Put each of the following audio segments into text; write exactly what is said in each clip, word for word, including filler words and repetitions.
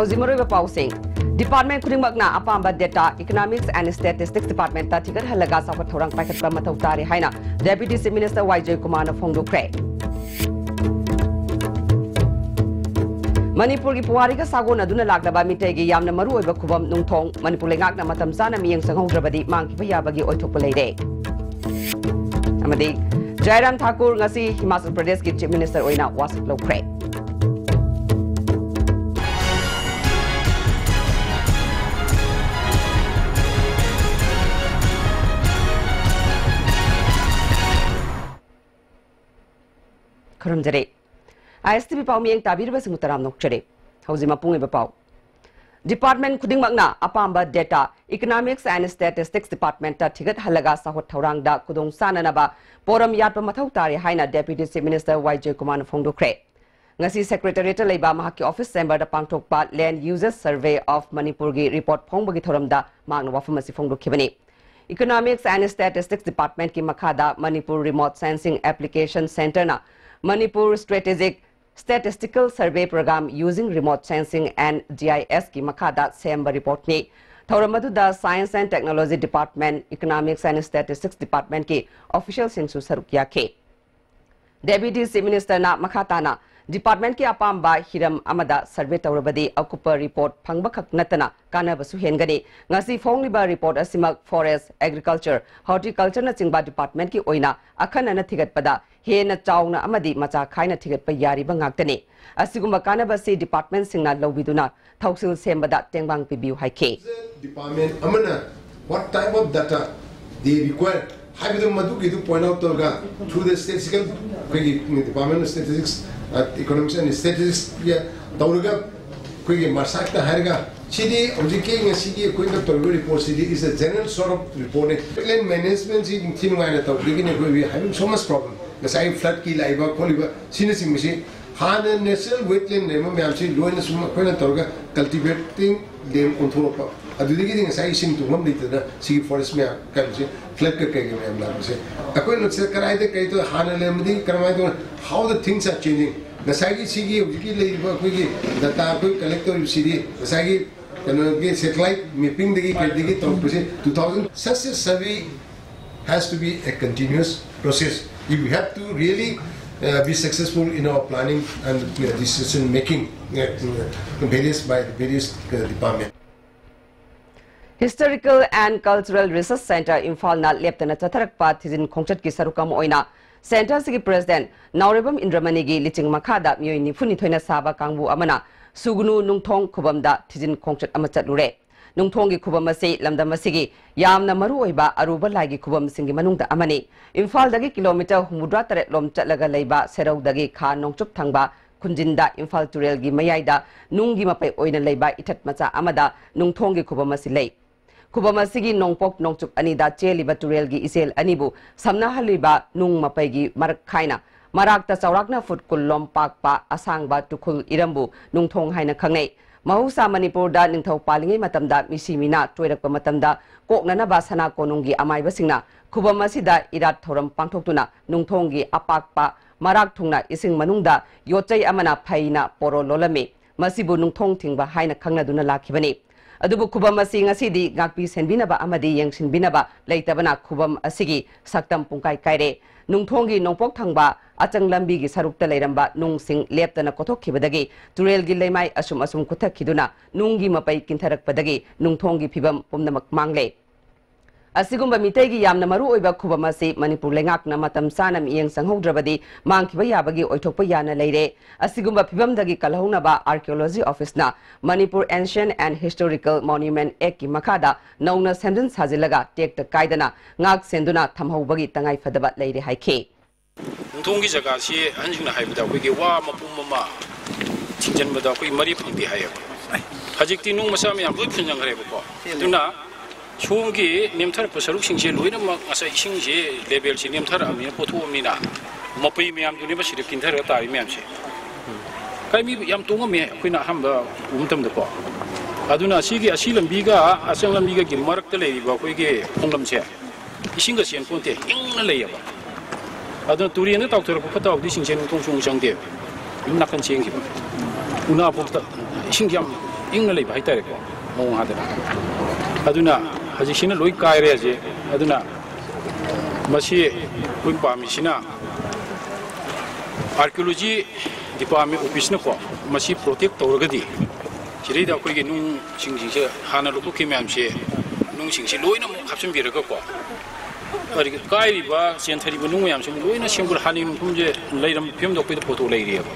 ꯍꯧꯖꯤꯛ ꯃꯔꯨꯑꯣꯏꯕ ꯄꯥꯎꯁꯤꯡ꯫ Department ꯈꯨꯗꯤꯡꯃꯛꯅ ꯑꯄꯥꯝꯕ data Economics and Statistics Departmentꯇ ꯊꯤꯒꯠꯍꯜꯂꯒ ꯆꯥꯎꯈꯠ ꯊꯧꯔꯥꯡ ꯄꯥꯏꯈꯠꯄ ꯃꯊꯧ ꯇꯥꯔꯦ ꯍꯥꯏꯅ Deputy Chief Minister ꯋꯥꯏ ꯖꯌꯀꯨꯃꯥꯔꯅ ꯐꯣꯡꯗꯣꯛꯈ꯭ꯔꯦ꯫ ꯃꯅꯤꯄꯨꯔꯒꯤ ꯄꯨꯋꯥꯔꯤꯒ ꯁꯥꯒꯣꯟꯅꯗꯨꯅ ꯂꯥꯛꯂꯕ ꯃꯤꯇꯩꯒꯤ ꯌꯥꯝꯅ ꯃꯔꯨꯑꯣꯏꯕ ꯈꯨꯕꯝ ꯅꯨꯡꯊꯣꯡ ꯃꯅꯤꯄꯨꯔ ꯂꯩꯉꯥꯛꯅ ꯃꯇꯝ ꯆꯥꯅ ꯃꯤꯠꯌꯦꯡ ꯆꯪꯍꯧꯗ꯭ꯔꯕꯗꯤ ꯃꯥꯡꯈꯤꯕ ꯌꯥꯕꯒꯤ ꯑꯣꯏꯊꯣꯛꯄ ꯂꯩꯔꯦ꯫ ꯑꯃꯗꯤ ꯖꯥꯏꯔꯥꯝ ꯊꯥꯀꯨꯔ ꯉꯁꯤ ꯍꯤꯃꯥꯆꯜ ꯄ꯭ꯔꯗꯦꯁꯀꯤ Chief Minister ꯑꯣꯏꯅ ꯋꯥꯁꯛ ꯂꯧꯈ꯭ꯔꯦ꯫ ꯈꯨꯔꯨꯝꯖꯔꯤ꯫ ISTV ꯄꯥꯎ ꯃꯤꯠꯌꯦꯡ ꯇꯥꯕꯤꯔꯤꯕꯁꯤꯡꯕꯨ ꯇꯔꯥꯝꯅ ꯑꯣꯛꯆꯔꯤ꯫ ꯍꯧꯖꯤꯛ ꯃꯄꯨꯡ ꯑꯣꯏꯕ ꯄꯥꯎ꯫ Department ꯈꯨꯗꯤꯡꯃꯛꯅ ꯑꯄꯥꯝꯕ data Economics and Statistics Departmentꯇ ꯊꯤꯒꯠꯍꯜꯂꯒ ꯆꯥꯎꯈꯠ ꯊꯧꯔꯥꯡꯗ ꯈꯨꯗꯣꯡ ꯆꯥꯅꯅꯕ ꯄꯣꯔꯝ ꯌꯥꯠꯄ ꯃꯊꯧ ꯇꯥꯔꯦ ꯍꯥꯏꯅ Deputy Chief Minister ꯋꯥꯏ ꯖꯌꯀꯨꯃꯥꯔꯅ ꯐꯣꯡꯗꯣꯛꯈ꯭ꯔꯦ꯫ ꯉꯁꯤ Secretariatꯇ ꯂꯩꯕ ꯃꯍꯥꯛꯀꯤ office chamberꯗ ꯄꯥꯡꯊꯣꯛꯄ Land Uses Survey of ꯃꯅꯤꯄꯨꯔꯒꯤ report ꯐꯣꯡꯕꯒꯤ ꯊꯧꯔꯝꯗ ꯃꯍꯥꯛꯅ ꯋꯥꯐꯝ ꯑꯁꯤ ꯐꯣꯡꯗꯣꯛꯈꯤꯕꯅꯤ꯫ Economics and Statistics Departmentꯀꯤ ꯃꯈꯥꯗ Manipur Remote Sensing Application Centreꯅ Manipur Strategic Statistical Survey Program using Remote Sensing and GISꯀꯤ ꯃꯈꯥꯗ ꯁꯦꯝꯕ reportꯅꯤ꯫ ꯊꯧꯔꯝ ꯑꯗꯨꯗ Science and Technology Department, Economics and Statistics Departmentꯀꯤ officialꯁꯤꯡꯁꯨ ꯁꯔꯨꯛ ꯌꯥꯈꯤ꯫ Deputy Chief Ministerꯅ ꯃꯈꯥ ꯇꯥꯅ departmentꯀꯤ ꯑꯄꯥꯝꯕ ꯍꯤꯔꯝ ꯑꯃꯗ survey ꯇꯧꯔꯕꯗꯤ ꯑꯀꯨꯞꯄ report ꯐꯪꯕꯈꯛ ꯅꯠꯇꯅ ꯀꯥꯟꯅꯕꯁꯨ ꯍꯦꯟꯒꯅꯤ꯫ ꯉꯁꯤ ꯐꯣꯡꯂꯤꯕ report ꯑꯁꯤꯃꯛ Forest, Agriculture, Horticultureꯅꯆꯤꯡꯕ departmentꯀꯤ ꯑꯣꯏꯅ ꯑꯈꯟꯅꯅ ꯊꯤꯒꯠꯄꯗ ꯍꯦꯟꯅ ꯆꯥꯎꯅ ꯑꯃꯗꯤ ꯃꯆꯥ ꯈꯥꯏꯅ ꯊꯤꯒꯠꯄ ꯌꯥꯔꯤꯕ ꯉꯥꯛꯇꯅꯤ꯫ ꯑꯁꯤꯒꯨꯝꯕ ꯀꯥꯟꯅꯕꯁꯤ departmentꯁꯤꯡꯅ ꯂꯧꯕꯤꯗꯨꯅ ꯊꯧꯁꯤꯜ ꯁꯦꯝꯕꯗ ꯇꯦꯡꯕꯥꯡ ꯄꯤꯕꯤꯌꯨ ꯍꯥꯏꯈꯤ꯫ Department ꯑꯃꯅ what type of data they require ꯍꯥꯏꯕꯗꯨ ꯃꯗꯨꯒꯤꯗꯨ point out ꯇꯧꯔꯒ through the statistical ꯑꯩꯈꯣꯏꯒꯤ Department of Statistics, Economics and Statistics ꯇꯧꯔꯒ ꯑꯩꯈꯣꯏꯒꯤ ꯃꯁꯥꯛꯇ ꯍꯥꯏꯔꯒ ꯁꯤꯗꯤ ꯍꯧꯖꯤꯛꯀꯤ ꯉꯁꯤꯒꯤ ꯑꯩꯈꯣꯏꯅ ꯇꯧꯔꯤꯕ reportꯁꯤꯗꯤ is a general sort of reportꯅꯤ꯫ Wetland managementꯁꯤ ꯅꯤꯡꯊꯤ ꯅꯨꯡꯉꯥꯏꯅ ꯇꯧꯗ꯭ꯔꯤꯒꯤꯅꯤ ꯑꯩꯈꯣꯏ having so much problem꯫ ꯉꯁꯥꯏ floodꯀꯤ ꯂꯥꯛꯏꯕ ꯈꯣꯠꯂꯤꯕ ꯁꯤꯅꯆꯤꯡꯕꯁꯤ ꯍꯥꯟꯅ natural wetland ꯂꯩꯔꯝꯕ ꯃꯌꯥꯝꯁꯤ ꯂꯣꯏꯅ ꯁꯨꯝ ꯑꯩꯈꯣꯏꯅ ꯇꯧꯔꯒ cultivating land ꯑꯣꯟꯊꯣꯔꯛꯄ꯫ ꯑꯗꯨꯗꯒꯤꯗꯤ ꯉꯁꯥꯏ ꯏꯁꯤꯡ ꯇꯨꯡꯐꯝ ꯂꯩꯇꯗꯅ ꯁꯤꯒꯤ ꯐꯣꯔꯦꯁ ꯃꯌꯥꯝ ꯀꯩꯅꯣꯁꯦ, ꯐ꯭ꯂꯠꯀ ꯀꯩꯀꯩ ꯃꯌꯥꯝ ꯂꯥꯛꯄꯁꯦ, ꯑꯩꯈꯣꯏꯅ ꯁꯤꯗ ꯀꯗꯥꯏꯗ ꯀꯔꯤ ꯇꯧ, ꯍꯥꯟꯅ ꯂꯩꯔꯝꯕꯗꯤ ꯀꯔꯝꯍꯥꯏꯅ ꯇꯧꯅ, how the things are changing. ꯉꯁꯥꯏꯒꯤ ꯁꯤꯒꯤ ꯍꯧꯖꯤꯛꯀꯤ ꯂꯩꯔꯤꯕ ꯑꯩꯈꯣꯏꯒꯤ ꯗꯇꯥ ꯑꯩꯈꯣꯏ ꯀꯂꯦꯛ ꯇꯧꯔꯤꯕꯁꯤꯗꯤ ꯉꯁꯥꯏꯒꯤ ꯀꯩꯅꯣꯒꯤ ꯁꯦꯇꯦꯂꯥꯏꯠ ꯃꯦꯞꯄꯤꯡꯗꯒꯤ ꯀꯩꯗꯒꯤ ꯇꯧꯔꯛꯄꯁꯦ, two thousand, such a survey has to be a continuous process. You have to really uh, be successful in our planning and uh, decision making uh, various by the various uh, department. Historical and Cultural Research Centre ꯏꯝꯐꯥꯜꯅ ꯂꯦꯞꯇꯅ ꯆꯠꯊꯔꯛꯄ ꯊꯤꯖꯤꯟ ꯈꯣꯡꯆꯠꯀꯤ ꯁꯔꯨꯛ ꯑꯃ ꯑꯣꯏꯅ ꯁꯦꯟꯇꯔꯁꯤꯒꯤ president ꯅꯥꯎꯔꯦꯝꯕꯝ ꯏꯟꯗ꯭ꯔꯃꯅꯤꯒꯤ ꯂꯤꯆꯤꯡ ꯃꯈꯥꯗ ꯃꯤꯑꯣꯏ ꯅꯤꯐꯨ ꯅꯤꯊꯣꯏꯅ ꯁꯥꯕ ꯀꯥꯡꯕꯨ ꯑꯃꯅ ꯁꯨꯒꯅꯨ ꯅꯨꯡꯊꯣꯡ ꯈꯨꯕꯝꯗ ꯊꯤꯖꯤꯟ ꯈꯣꯡꯆꯠ ꯑꯃ ꯆꯠꯂꯨꯔꯦ꯫ ꯅꯨꯡꯊꯣꯡꯒꯤ ꯈꯨꯕꯝ ꯑꯁꯤ ꯂꯝꯗꯝ ꯑꯁꯤꯒꯤ ꯌꯥꯝꯅ ꯃꯔꯨ ꯑꯣꯏꯕ ꯑꯔꯨꯕ ꯂꯥꯏꯒꯤ ꯈꯨꯕꯝꯁꯤꯡꯒꯤ ꯃꯅꯨꯡꯗ ꯑꯃꯅꯤ꯫ ꯏꯝꯐꯥꯜꯗꯒꯤ ꯀꯤꯂꯣꯃꯤꯇꯔ ꯍꯨꯝꯐꯨꯇꯔꯦꯠ ꯂꯣꯝ ꯆꯠꯂꯒ ꯂꯩꯕ ꯁꯦꯔꯧꯗꯒꯤ ꯈꯥ ꯅꯣꯡꯆꯨꯞ ꯊꯪꯕ ꯈꯨꯟꯖꯤꯟꯗ ꯏꯝꯐꯥꯜ ꯇꯨꯔꯦꯜꯒꯤ ꯃꯌꯥꯏꯗ ꯅꯨꯡꯒꯤ ꯃꯄꯩ ꯑꯣꯏꯅ ꯂꯩꯕ ꯏꯊꯠ ꯃꯆꯥ ꯑꯃꯗ ꯅꯨꯡꯊꯣꯡꯒꯤ ꯈꯨꯕꯝ ꯑꯁꯤ ꯂꯩ꯫ ꯈꯨꯕꯝ ꯑꯁꯤꯒꯤ ꯅꯣꯡꯄꯣꯛ ꯅꯣꯡꯆꯨꯞ ꯑꯅꯤꯗ ꯆꯦꯜꯂꯤꯕ ꯇꯨꯔꯦꯜꯒꯤ ꯏꯆꯦꯜ ꯑꯅꯤꯕꯨ ꯁꯝꯅꯍꯜꯂꯤꯕ ꯅꯨꯡ ꯃꯄꯩꯒꯤ ꯃꯔꯛ ꯈꯥꯏꯅ ꯃꯔꯥꯛꯇ ꯆꯥꯎꯔꯥꯛꯅ ꯐꯨꯠ ꯀꯨꯟ ꯂꯣꯝ ꯄꯥꯛꯄ ꯑꯁꯥꯡꯕ ꯇꯨꯈꯨꯜ ꯏꯔꯝꯕꯨ ꯅꯨꯡꯊꯣꯡ ꯍꯥꯏꯅ ꯈꯪꯅꯩ꯫ ꯃꯍꯧꯁꯥ ꯃꯅꯤꯄꯨꯔꯗ ꯅꯤꯡꯊꯧ ꯄꯥꯜꯂꯤꯉꯩ ꯃꯇꯝꯗ ꯃꯤꯁꯤ ꯃꯤꯅꯥ ꯇꯣꯏꯔꯛꯄ ꯃꯇꯝꯗ ꯀꯣꯛꯅꯅꯕ ꯁꯅꯥ ꯀꯣꯅꯨꯡꯒꯤ ꯑꯃꯥꯏꯕꯁꯤꯡꯅ ꯈꯨꯕꯝ ꯑꯁꯤꯗ ꯏꯔꯥꯠ ꯊꯧꯔꯝ ꯄꯥꯡꯊꯣꯛꯇꯨꯅ ꯅꯨꯡꯊꯣꯡꯒꯤ ꯑꯄꯥꯛꯄ ꯃꯔꯥꯛ ꯊꯨꯡꯅ ꯏꯁꯤꯡ ꯃꯅꯨꯡꯗ ꯌꯣꯠꯆꯩ ꯑꯃꯅ ꯐꯩꯅ ꯄꯣꯔꯣ ꯂꯣꯜꯂꯝꯃꯤ꯫ ꯃꯁꯤꯕꯨ ꯅꯨꯡꯊꯣꯡ ꯊꯤꯡꯕ ꯍꯥꯏꯅ ꯈꯪꯅꯗꯨꯅ ꯂꯥꯛꯈꯤꯕꯅꯤ꯫ ꯑꯗꯨꯕꯨ ꯈꯨꯕꯝ ꯑꯁꯤ ꯉꯁꯤꯗꯤ ꯉꯥꯛꯄꯤ ꯁꯦꯟꯕꯤꯅꯕ ꯑꯃꯗꯤ ꯌꯦꯡꯁꯤꯟꯕꯤꯅꯕ ꯂꯩꯇꯕꯅ ꯈꯨꯕꯝ ꯑꯁꯤꯒꯤ ꯁꯛꯇꯝ ꯄꯨꯡꯀꯥꯏ ꯀꯥꯏꯔꯦ꯫ ꯅꯨꯡꯊꯣꯡꯒꯤ ꯅꯣꯡꯄꯣꯛ ꯊꯪꯕ ꯑꯆꯪ ꯂꯝꯕꯤꯒꯤ ꯁꯔꯨꯛꯇ ꯂꯩꯔꯝꯕ ꯅꯨꯡꯁꯤꯡ ꯂꯦꯞꯇꯅ ꯀꯣꯊꯣꯛꯈꯤꯕꯗꯒꯤ ꯇꯨꯔꯦꯜꯒꯤ ꯂꯩꯃꯥꯏ ꯑꯁꯨꯝ ꯑꯁꯨꯝ ꯀꯨꯊꯈꯤꯗꯨꯅ ꯅꯨꯡꯒꯤ ꯃꯄꯩ ꯀꯤꯟꯊꯔꯛꯄꯗꯒꯤ ꯅꯨꯡꯊꯣꯡꯒꯤ ꯐꯤꯕꯝ ꯄꯨꯝꯅꯃꯛ ꯃꯥꯡꯂꯦ꯫ ꯑꯁꯤꯒꯨꯝꯕ ꯃꯤꯇꯩꯒꯤ ꯌꯥꯝꯅ ꯃꯔꯨ ꯑꯣꯏꯕ ꯈꯨꯕꯝ ꯑꯁꯤ ꯃꯅꯤꯄꯨꯔ ꯂꯩꯉꯥꯛꯅ ꯃꯇꯝ ꯆꯥꯅ ꯃꯤꯠꯌꯦꯡ ꯆꯪꯍꯧꯗ꯭ꯔꯕꯗꯤ ꯃꯥꯡꯈꯤꯕ ꯌꯥꯕꯒꯤ ꯑꯣꯏꯊꯣꯛꯄ ꯌꯥꯅ ꯂꯩꯔꯦ꯫ ꯑꯁꯤꯒꯨꯝꯕ ꯐꯤꯕꯝꯗꯒꯤ ꯀꯜꯍꯧꯅꯕ Archaeology Office ꯅ Manipur Ancient and Historical Monument Act ꯀꯤ ꯃꯈꯥꯗ ꯅꯧꯅ ꯁꯦꯝꯖꯤꯟ ꯁꯥꯖꯤꯜꯂꯒ ꯇꯦꯛꯇ ꯀꯥꯏꯗꯅ ꯉꯥꯛ ꯁꯦꯟꯗꯨꯅ ꯊꯝꯍꯧꯕꯒꯤ ꯇꯉꯥꯏ ꯐꯗꯕ ꯂꯩꯔꯦ ꯍꯥꯏꯈꯤ꯫ ꯅꯨꯡꯊꯣꯡꯒꯤ ꯖꯒꯥꯁꯤ ꯑꯍꯟꯁꯤꯡꯅ ꯍꯥꯏꯕꯗ ꯑꯩꯈꯣꯏꯒꯤ ꯋꯥ ꯃꯄꯨꯝ ꯑꯃ ꯊꯤꯡꯖꯤꯟꯕꯗ ꯑꯩꯈꯣꯏ ꯃꯔꯤ ꯐꯪꯗꯦ ꯍꯥꯏꯌꯦꯕ꯫ ꯍꯧꯖꯤꯛꯇꯤ ꯅꯨꯡ ꯃꯆꯥ ꯃꯌꯥꯝ ꯂꯣꯏ ꯐꯨꯟꯖꯟꯈ꯭ꯔꯦꯕꯀꯣ꯫ ꯑꯗꯨꯅ ꯁꯣꯝꯒꯤ ꯅꯦꯝꯊꯔꯛꯄ ꯁꯔꯨꯛꯁꯤꯡꯁꯦ ꯂꯣꯏꯅꯃꯛ ꯉꯁꯥꯏ ꯏꯁꯤꯡꯁꯦ ꯂꯦꯕꯦꯜꯁꯦ ꯅꯦꯝꯊꯔꯛꯑꯕꯅꯤꯅ, ꯄꯣꯊꯣꯛꯑꯕꯅꯤꯅ ꯃꯄꯩ ꯃꯌꯥꯝꯗꯨꯅꯦꯕ ꯁꯤꯗ ꯀꯤꯟꯊꯔꯒ ꯇꯥꯔꯤ ꯃꯌꯥꯝꯁꯦ꯫ ꯀꯥꯏ ꯃꯤ ꯌꯥꯝ ꯇꯣꯡꯉꯝꯃꯦ ꯑꯩꯈꯣꯏꯅ ꯑꯍꯥꯟꯕ ꯎꯕ ꯃꯇꯝꯗꯀꯣ꯫ ꯑꯗꯨꯅ ꯁꯤꯒꯤ ꯑꯁꯤ ꯂꯝꯕꯤꯒ ꯑꯁꯪ ꯂꯝꯕꯤꯒꯒꯤ ꯃꯔꯛꯇ ꯂꯩꯔꯤꯕ ꯑꯩꯈꯣꯏꯒꯤ ꯈꯣꯡꯂꯝꯁꯦ ꯏꯁꯤꯡꯒ ꯆꯦꯟ ꯄꯣꯟꯇꯦ, ꯏꯪꯅ ꯂꯩꯌꯦꯕ꯫ ꯑꯗꯨꯅ ꯇꯨꯔꯦꯟꯗ ꯇꯥꯎꯊꯔꯛꯄ ꯐꯠꯇ ꯍꯥꯎꯗꯤꯁꯤꯡꯁꯦ ꯅꯨꯡꯊꯣꯡ ꯁꯨꯡ ꯆꯪꯗꯦꯕ꯫ ꯌꯨꯝ ꯅꯥꯀꯟ ꯆꯦꯟꯈꯤꯕ ꯎꯅꯥ ꯐꯥꯎꯗ ꯏꯁꯤꯡ ꯌꯥꯝ ꯏꯪꯅ ꯂꯩꯕ ꯍꯥꯏꯇꯥꯔꯦꯀꯣ, ꯃꯑꯣꯡ ꯍꯥꯗꯅ꯫ ꯑꯗꯨꯅ ꯍꯧꯖꯤꯛꯁꯤꯅ ꯂꯣꯏ ꯀꯥꯏꯔꯦ ꯍꯧꯖꯤꯛ꯫ ꯑꯗꯨꯅ ꯃꯁꯤ ꯑꯩꯈꯣꯏ ꯄꯥꯝꯃꯤꯁꯤꯅ ꯑꯥꯔꯀꯤꯑꯣꯂꯣꯖꯤ ꯗꯤꯄꯥꯔꯠꯃꯦꯟ ꯑꯣꯐꯤꯁꯅꯀꯣ ꯃꯁꯤ ꯄ꯭ꯔꯣꯇꯦꯛ ꯇꯧꯔꯒꯗꯤ ꯁꯤꯗꯩꯗ ꯑꯩꯈꯣꯏꯒꯤ ꯅꯨꯡꯁꯤꯡꯁꯦ ꯍꯥꯟꯅ ꯂꯧꯊꯣꯛꯈꯤꯕ ꯃꯌꯥꯝꯁꯦ ꯅꯨꯡꯁꯤꯡꯁꯦ ꯂꯣꯏꯅꯃꯛ ꯍꯥꯞꯆꯤꯟꯕꯤꯔꯒꯀꯣ ꯑꯗꯒꯤ ꯀꯥꯏꯔꯤꯕ ꯆꯦꯟꯊꯔꯤꯕ ꯅꯨꯡ ꯃꯌꯥꯝꯁꯦ ꯑꯃꯨꯛ ꯂꯣꯏꯅ ꯁꯦꯝꯒꯠ ꯍꯥꯟꯅꯒꯤ ꯃꯐꯝꯁꯦ ꯂꯩꯔꯝꯕ ꯐꯤꯕꯝꯗ ꯑꯩꯈꯣꯏꯗ ꯄꯣꯠꯊꯣꯛ ꯂꯩꯔꯤꯑꯕ꯫